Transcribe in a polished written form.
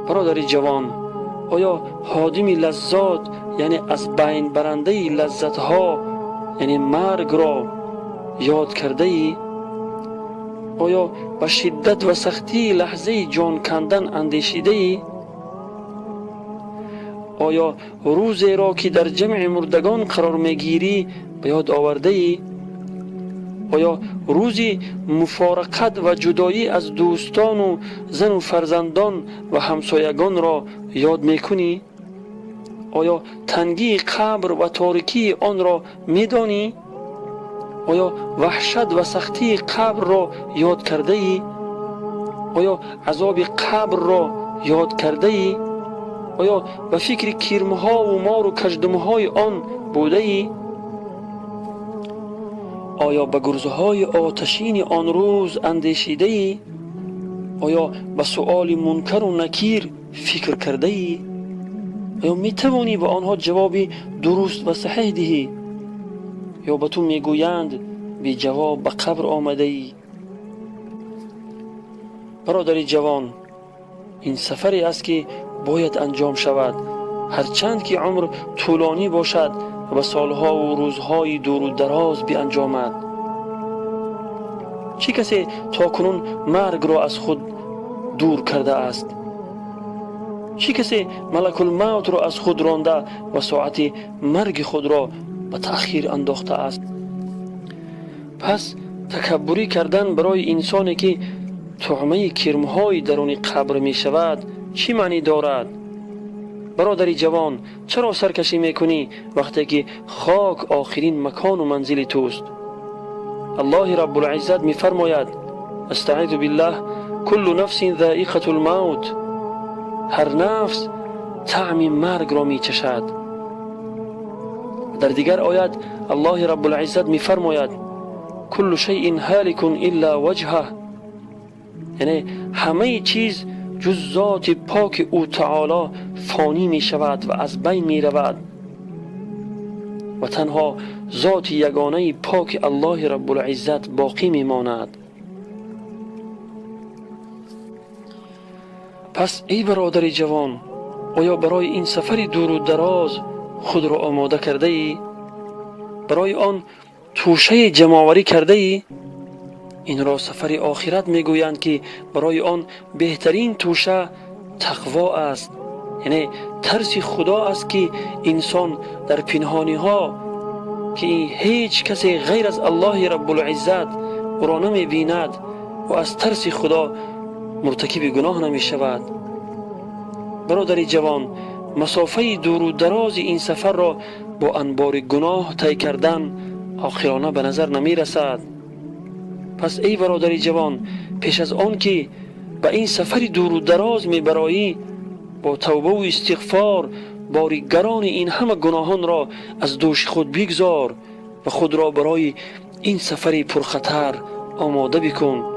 Бародари ҷавон, оё ҳодими лаззот, яъне аз байн барандаи лаззатҳо, яъне маргро ёд кардаӣ? Оё ба шиддат ва сахтии лаҳзаи ҷон кандан андешидаӣ? Оё рӯзеро ки дар ҷамъи мурдагон қарор мегирӣ ба ёд овардаӣ? Оё рӯзи муфорақат ва ҷудоӣ аз дӯстону зану фарзандон ва ҳамсоягонро ёд мекунӣ? Оё тангии қабр ва торикии онро медонӣ? Оё ваҳшат ва сахтии қабрро ёд кардаӣ? Оё азоби қабрро ёд кардаӣ? Оё ба фикри кирмҳову мору каждумҳои он будаӣ? Оё ба гурзҳои оташини он рӯз андешидаӣ? Оё ба суоли мункару накир фикр кардаӣ? Оё метавонӣ ба онҳо ҷавоби дуруст ва саҳеҳ диҳӣ? Ё ба ту мегӯянд беҷавоб ба қабр омадаӣ? Бародари ҷавон, ин сафаре аст ки бояд анҷом шавад, ҳарчанд ки умр тӯлонӣ бошад ва ба солҳову рӯзҳои дуру дароз бианҷомад. Чӣ касе то кунун маргро аз худ дур кардааст? Чӣ касе малакулмавтро аз худ ронда ва соати марги худро ба таъхир андохтааст? Пас такаббурӣ кардан барои инсоне ки туъмаи кирмҳои даруни қабр мешавад чӣ маънӣ дорад? Бародари ҷавон, чаро саркашӣ мекунӣ вақте ки хок охирин макону манзили туст? Аллоҳи Раббулиззат мефармояд: астаъизу биллаҳ, куллу нафсин заиқатул мавт. Ҳар нафс таъми маргро мечашад. Дар дигар оят Аллоҳи Раббулиззат мефармояд: куллу шайъин ҳоликун илла ваҷҳаҳ, яъне ҳамаи чиз ҷуз зоти поки ӯ таоло фонӣ мешавад ва аз байн меравад ва танҳо зоти ягонаи поки Аллоҳи Раббулиззат боқӣ мемонад. Пас эй бародари ҷавон, оё барои ин сафари дуру дароз худро омода кардаӣ? Барои он тӯшаи ҷамъоварӣ кардаӣ? Инро сафари охират мегӯянд ки барои он беҳтарин тӯша тақво аст, яъне тарси худо аст ки инсон дар пинҳониҳо ки ҳеҷ касе ғайр аз Аллоҳи Раббулиззат ӯро намебинад ва аз тарси худо муртакиби гуноҳ намешавад. Бародари ҷавон, масофаи дуру дарози ин сафарро бо анбори гуноҳ тай кардан оқилона ба назар намерасад. Пас эй бародари ҷавон, пеш аз он ки ба ин сафари дуру дароз мебароӣ, бо тавбаву истиғфор бори гарони ин ҳама гуноҳонро аз дӯши худ бигзор ва худро барои ин сафари пурхатар омода бикун.